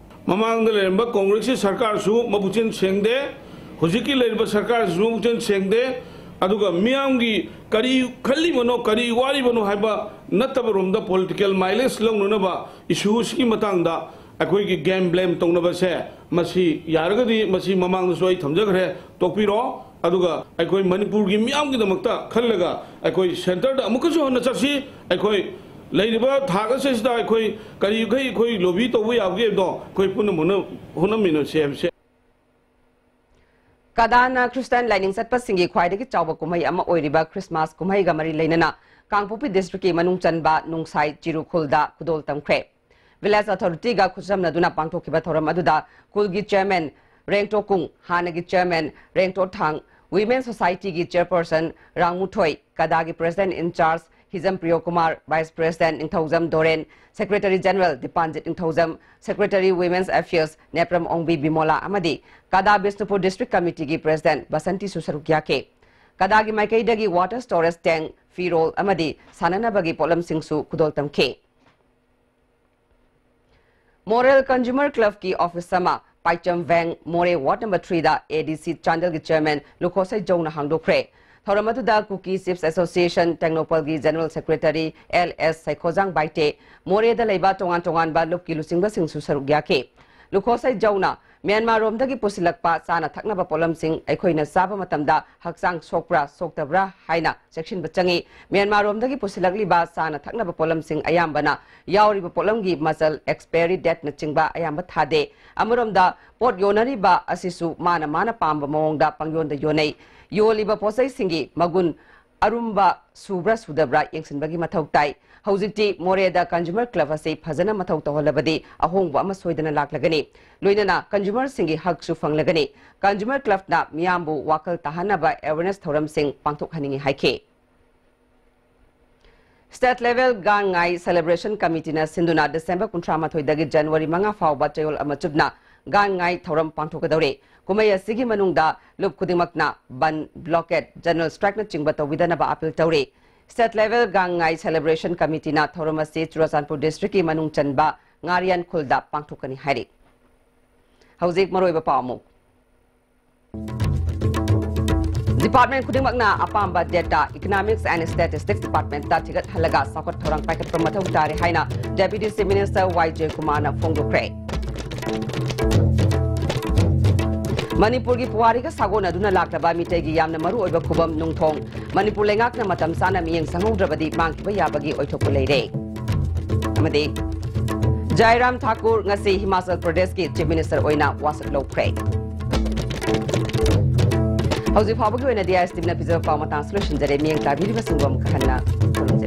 ꯃꯃꯥꯡꯗ ꯂꯩꯔꯝꯕ ꯀꯣꯡꯒ꯭ꯔꯦꯁꯀꯤ ꯁꯔꯀꯥꯔꯁꯨ ꯃꯄꯨꯛꯆꯦꯜ ꯁꯦꯡꯗꯦ, ꯍꯧꯖꯤꯛꯀꯤ ꯂꯩꯔꯤꯕ ꯁꯔꯀꯥꯔꯁꯤꯁꯨ ꯃꯄꯨꯛꯆꯦꯜ ꯁꯦꯡꯗꯦ꯫ ꯑꯗꯨꯒ ꯃꯤꯌꯥꯝꯒꯤ ꯀꯔꯤ ꯈꯜꯂꯤꯕꯅꯣ, ꯀꯔꯤ ꯋꯥꯔꯤꯕꯅꯣ ꯍꯥꯏꯕ ꯅꯠꯇꯕꯔꯣꯝꯗ ꯄꯣꯂꯤꯇꯤꯀꯦꯜ ꯃꯥꯏꯂꯦꯖ ꯂꯧꯅꯅꯕ ꯏꯁꯨꯁꯤꯒꯤ ꯃꯇꯥꯡꯗ ꯑꯩꯈꯣꯏꯒꯤ ꯒꯦꯝ ꯕ꯭ꯂꯦꯝ ꯇꯧꯅꯕꯁꯦ, ꯃꯁꯤ ꯌꯥꯔꯒꯗꯤ, ꯃꯁꯤ ꯃꯃꯥꯡꯗꯁꯨ ꯑꯩ ꯊꯝꯖꯈ꯭ꯔꯦ, ꯇꯣꯛꯄꯤꯔꯣ꯫ ꯑꯗꯨꯒ ꯑꯩꯈꯣꯏ ꯃꯅꯤꯄꯨꯔꯒꯤ ꯃꯤꯌꯥꯝꯒꯤꯗꯃꯛꯇ ꯈꯜꯂꯒ ꯑꯩꯈꯣꯏ ꯁꯦꯟꯇꯔꯗ ꯑꯃꯨꯛꯀꯁꯨ ꯍꯟꯅ ꯆꯠꯁꯤ꯫ ꯑꯩꯈꯣꯏ ꯂꯩꯔꯤꯕ ꯊꯥꯛ ꯑꯁꯤꯗ ꯑꯩꯈꯣꯏ ꯀꯔꯤꯈꯩ ꯑꯩꯈꯣꯏ ꯂꯣꯕꯤ ꯇꯧꯕ ꯌꯥꯕꯒꯦ ꯍꯥꯏꯕꯗꯣ ꯑꯩꯈꯣꯏ ꯄꯨꯟꯅ ꯍꯣꯠꯅ-, ꯍꯣꯠꯅꯃꯤꯟꯅꯁꯤ ꯍꯥꯏꯕꯁꯦ꯫ ꯀꯗꯥꯅ ꯈ꯭ꯔꯤꯁꯇꯥꯟ ꯂꯥꯏꯅꯤꯡ ꯆꯠꯄꯁꯤꯡꯒꯤ ꯈ꯭ꯋꯥꯏꯗꯒꯤ ꯆꯥꯎꯕ ꯀꯨꯝꯍꯩ ꯑꯃ ꯑꯣꯏꯔꯤꯕ ꯈ꯭ꯔꯤꯁꯃꯥꯁ ꯀꯨꯝꯍꯩꯒ ꯃꯔꯤ ꯂꯩꯅꯅ ꯀꯥꯡꯄꯣꯛꯄꯤ ꯗꯤꯁꯇ꯭ꯔꯤꯛꯀꯤ ꯃꯅꯨꯡ ꯆꯟꯕ ꯅꯨꯡꯁꯥꯏ ꯆꯤꯔꯨꯈꯨꯜꯗ ꯈꯨꯗꯣꯜ ꯇꯝꯈ꯭ꯔꯦ꯫ ꯚꯤꯂꯦꯖ ꯑꯣꯊꯣꯔꯤꯇꯤꯒ ꯈꯨꯠꯁꯝꯅꯗꯨꯅ ꯄꯥꯡꯊꯣꯛꯈꯤꯕ ꯊꯧꯔꯝ ꯑꯗꯨꯗ ꯈꯨꯜꯒꯤ ꯆꯤꯌꯔꯃꯦꯟ ꯔꯦꯡꯇꯣ ꯀꯨꯡ, ꯍꯥꯟꯅꯒꯤ ꯆꯤꯌꯔꯃꯦꯟ ꯔꯦꯡꯇꯣ ꯊꯥꯡ, ꯋꯤꯃꯦꯟ ꯁꯣꯁꯥꯏꯇꯤꯒꯤ ꯆꯤꯌꯔꯄꯔꯁꯟ ꯔꯥꯡꯃꯨꯊꯣꯏ, ꯀꯗꯥꯒꯤ ꯄ꯭ꯔꯦꯁꯤꯗꯦꯟꯠ ꯏꯟ ꯆꯥꯔꯖ ꯍꯤꯖꯝ ꯄ꯭ꯔꯤꯌꯣ ꯀꯨꯃꯥꯔ, ꯚꯥꯏꯁ ꯄ꯭ꯔꯦꯁꯤꯗꯦꯟꯠ ꯅꯤꯡꯊꯧꯖꯝ ꯗꯣꯔꯦꯟ, ꯁꯦꯀ꯭ꯔꯦꯇꯔꯤ ꯖꯦꯅꯔꯦꯜ ꯗꯤꯄꯥꯟꯖꯤꯠ ꯅꯤꯡꯊꯧꯖꯝ, ꯁꯦꯀ꯭ꯔꯦꯇꯔꯤ ꯋꯤꯃꯦꯟꯁ ꯑꯦꯐꯤꯌꯔꯁ ꯅꯦꯄ꯭ꯔꯝ ꯑꯣꯡꯕꯤ ꯕꯤꯃꯣꯂꯥ ꯑꯃꯗꯤ ꯀꯗꯥ ꯕꯤꯁꯅꯨꯄꯨꯔ ꯗꯤꯁꯇ꯭ꯔꯤꯛ ꯀꯃꯤꯇꯤꯒꯤ ꯄ꯭ꯔꯦꯁꯤꯗꯦꯟꯠ ꯕꯁꯟꯇꯤꯁꯨ ꯁꯔꯨꯛ ꯌꯥꯈꯤ꯫ ꯀꯗꯥꯒꯤ ꯃꯥꯏꯀꯩꯗꯒꯤ ꯋꯥꯇꯔ ꯁ꯭ꯇꯣꯔꯦꯖ ꯇꯦꯡꯛ, ꯐꯤꯔꯣꯜ ꯑꯃꯗꯤ ꯁꯥꯟꯅꯅꯕꯒꯤ ꯄꯣꯠꯂꯝꯁꯤꯡꯁꯨ ꯈꯨꯗꯣꯜ ꯇꯝꯈꯤ꯫ ꯃꯣꯔꯦ ꯀꯟꯖꯨꯃꯔ ꯀ꯭ꯂꯕꯀꯤ ꯑꯣꯐꯤꯁ ꯑꯃ ꯄꯥꯏꯆꯝ ꯚꯦꯡ, ꯃꯣꯔꯦ ꯋꯥꯔꯗ ꯅꯝꯕꯔ ꯊ꯭ꯔꯤꯗ ꯑꯦ ꯗꯤ ꯁꯤ ꯆꯥꯟꯗꯦꯜꯒꯤ ꯆꯤꯌꯔꯃꯦꯟ ꯂꯨꯈꯣꯁꯩ ꯖꯧꯅ ꯍꯥꯡꯗꯣꯛꯈ꯭ꯔꯦ꯫ ꯊꯧꯔꯝ ꯑꯗꯨꯗ ꯀꯨꯀꯤ ꯆꯤꯞꯁ ꯑꯦꯁꯣꯁꯤꯌꯦꯁꯟ ꯇꯦꯡꯅꯧꯄꯜꯒꯤ general secretary L S Seikhojang Baite, ꯃꯣꯔꯦꯗ ꯂꯩꯕ ꯇꯣꯉꯥꯟ ꯇꯣꯉꯥꯟꯕ ꯂꯨꯞꯀꯤ ꯂꯨꯆꯤꯡꯕꯁꯤꯡꯁꯨ ꯁꯔꯨꯛ ꯌꯥꯈꯤ꯫ ꯂꯨꯈꯣꯁꯩ ꯖꯧꯅ ꯃ꯭ꯌꯥꯟꯃꯥꯔꯔꯣꯝꯗꯒꯤ ꯄꯨꯁꯤꯜꯂꯛꯄ ꯆꯥꯅ ꯊꯛꯅꯕ ꯄꯣꯠꯂꯝꯁꯤꯡ ꯑꯩꯈꯣꯏꯅ ꯆꯥꯕ ꯃꯇꯝꯗ ꯍꯛꯆꯥꯡ ꯁꯣꯛꯄ꯭ꯔꯥ ꯁꯣꯛꯇꯕ꯭ꯔꯥ ꯍꯥꯏꯅ ꯆꯦꯛꯁꯤꯟꯕ ꯆꯪꯏ꯫ ꯃ꯭ꯌꯥꯟꯃꯥꯔꯔꯣꯝꯗꯒꯤ ꯄꯨꯁꯤꯜꯂꯛꯂꯤꯕ ꯆꯥꯅ ꯊꯛꯅꯕ ꯄꯣꯠꯂꯝꯁꯤꯡ ꯑꯌꯥꯝꯕꯅ ꯌꯥꯎꯔꯤꯕ ꯄꯣꯠꯂꯝꯒꯤ ꯃꯆꯜ ꯑꯦꯛꯁꯄꯥꯌꯔꯤ ꯗꯦꯠꯅꯆꯤꯡꯕ ꯑꯌꯥꯝꯕ ꯊꯥꯗꯦ꯫ ꯑꯃꯔꯣꯝꯗ ꯄꯣꯠ ꯌꯣꯟꯅꯔꯤꯕ ꯑꯁꯤꯁꯨ ꯃꯥꯅ ꯃꯥꯅ ꯄꯥꯝꯕ ꯃꯑꯣꯡꯗ ꯄꯪꯌꯣꯟꯗ ꯌꯣꯟꯅꯩ꯫ ꯌꯣꯜꯂꯤꯕ ꯄꯣꯠꯆꯩꯁꯤꯡꯒꯤ ꯃꯒꯨꯟ ꯑꯔꯨꯝꯕ ꯁꯨꯕ꯭ꯔꯥ ꯁꯨꯗꯕ꯭ꯔꯥ ꯌꯦꯡꯁꯤꯟꯕꯒꯤ ꯃꯊꯧ ꯇꯥꯏ꯫ ꯍꯧꯖꯤꯛꯇꯤ ꯃꯣꯔꯦꯗ ꯀꯟꯖꯨꯃꯔ ꯀ꯭ꯂꯕ ꯑꯁꯤ ꯐꯖꯅ ꯃꯊꯧ ꯇꯧꯍꯜꯂꯕꯗꯤ ꯑꯍꯣꯡꯕ ꯑꯃ ꯁꯣꯏꯗꯅ ꯂꯥꯛꯂꯒꯅꯤ꯫ ꯂꯣꯏꯅꯅ ꯀꯟꯖꯨꯃꯔꯁꯤꯡꯒꯤ ꯍꯛꯁꯨ ꯐꯪꯂꯒꯅꯤ꯫ ꯀꯟꯖꯨꯃꯔ ꯀ꯭ꯂꯕꯅ ꯃꯤꯌꯥꯝꯕꯨ ꯋꯥꯈꯜ ꯇꯥꯍꯟꯅꯕ ꯑꯦꯋꯦꯔꯅꯦꯁ ꯊꯧꯔꯝꯁꯤꯡ ꯄꯥꯡꯊꯣꯛꯍꯟꯅꯤꯡꯏ ꯍꯥꯏꯈꯤ꯫ State Level ꯒꯥꯡ ꯉꯥꯏ Celebration Committeeꯅ ꯁꯤꯟꯗꯨꯅ December ꯀꯨꯟꯊ꯭ꯔꯥ ꯃꯥꯊꯣꯏꯗꯒꯤ January ꯃꯉꯥ ꯐꯥꯎꯕ ꯆꯌꯣꯜ ꯑꯃ ꯆꯨꯞꯅ ꯒꯥꯡ ꯉꯥꯏ ꯊꯧꯔꯝ ꯄꯥꯡꯊꯣꯛꯀꯗꯧꯔꯤ꯫ ꯀꯨꯝꯍꯩ ꯑꯁꯤꯒꯤ ꯃꯅꯨꯡꯗ ꯂꯨꯞ ꯈꯨꯗꯤꯡꯃꯛꯅ ꯕꯟ, blockade, general strikeꯅꯆꯤꯡꯕ ꯇꯧꯕꯤꯗꯅꯕ appeal ꯇꯧꯔꯤ꯫ State Level ꯒꯥꯡ ꯉꯥꯏ Celebration Committeeꯅ ꯊꯧꯔꯝ ꯑꯁꯤ ꯆꯨꯔꯆꯥꯟꯄꯨꯔ districtꯀꯤ ꯃꯅꯨꯡ ꯆꯟꯕ ꯉꯥꯔꯤꯌꯥꯟ ꯈꯨꯜꯗ ꯄꯥꯡꯊꯣꯛꯀꯅꯤ ꯍꯥꯏꯔꯤ꯫ ꯍꯧꯖꯤꯛ ꯃꯔꯨꯑꯣꯏꯕ ꯄꯥꯎ ꯑꯃꯨꯛ꯫ Department ꯈꯨꯗꯤꯡꯃꯛꯅ ꯑꯄꯥꯝꯕ data Economics and Statistics Departmentꯇ ꯊꯤꯒꯠꯍꯜꯂꯒ ꯆꯥꯎꯈꯠ ꯊꯧꯔꯥꯡ ꯄꯥꯏꯈꯠꯄ ꯃꯊꯧ ꯇꯥꯔꯦ ꯍꯥꯏꯅ Deputy Chief Minister ꯋꯥꯏ ꯖꯌꯀꯨꯃꯥꯔꯅ ꯐꯣꯡꯗꯣꯛꯈ꯭ꯔꯦ꯫ ꯃꯅꯤꯄꯨꯔꯒꯤ ꯄꯨꯋꯥꯔꯤꯒ ꯁꯥꯒꯣꯟꯅꯗꯨꯅ ꯂꯥꯛꯂꯕ ꯃꯤꯇꯩꯒꯤ ꯌꯥꯝꯅ ꯃꯔꯨꯑꯣꯏꯕ ꯈꯨꯕꯝ ꯅꯨꯡꯊꯣꯡ ꯃꯅꯤꯄꯨꯔ ꯂꯩꯉꯥꯛꯅ ꯃꯇꯝ ꯆꯥꯅ ꯃꯤꯠꯌꯦꯡ ꯆꯪꯍꯧꯗ꯭ꯔꯕꯗꯤ ꯃꯥꯡꯈꯤꯕ ꯌꯥꯕꯒꯤ ꯑꯣꯏꯊꯣꯛꯄ ꯂꯩꯔꯦ꯫ ꯑꯃꯗꯤ ꯖꯥꯏꯔꯥꯝ ꯊꯥꯀꯨꯔ ꯉꯁꯤ ꯍꯤꯃꯥꯆꯜ ꯄ꯭ꯔꯗꯦꯁꯀꯤ Chief Minister ꯑꯣꯏꯅ ꯋꯥꯁꯛ ꯂꯧꯈ꯭ꯔꯦ꯫ ꯍꯧꯖꯤꯛ ꯐꯥꯎꯕꯒꯤ ꯑꯣꯏꯅꯗꯤ ꯑꯥꯏ ꯑꯦꯁ ꯇꯤꯚꯤꯅ ꯄꯤꯖꯕ ꯄꯥꯎ ꯃꯇꯥꯡ ꯑꯁꯤꯗ ꯂꯣꯏꯁꯤꯟꯖꯔꯦ꯫ ꯃꯤꯠꯌꯦꯡ ꯇꯥꯕꯤꯔꯤꯕꯁꯤꯡꯕꯨ ꯑꯃꯨꯛ ꯍꯟꯅ ꯈꯨꯔꯨꯝꯖꯔꯤ꯫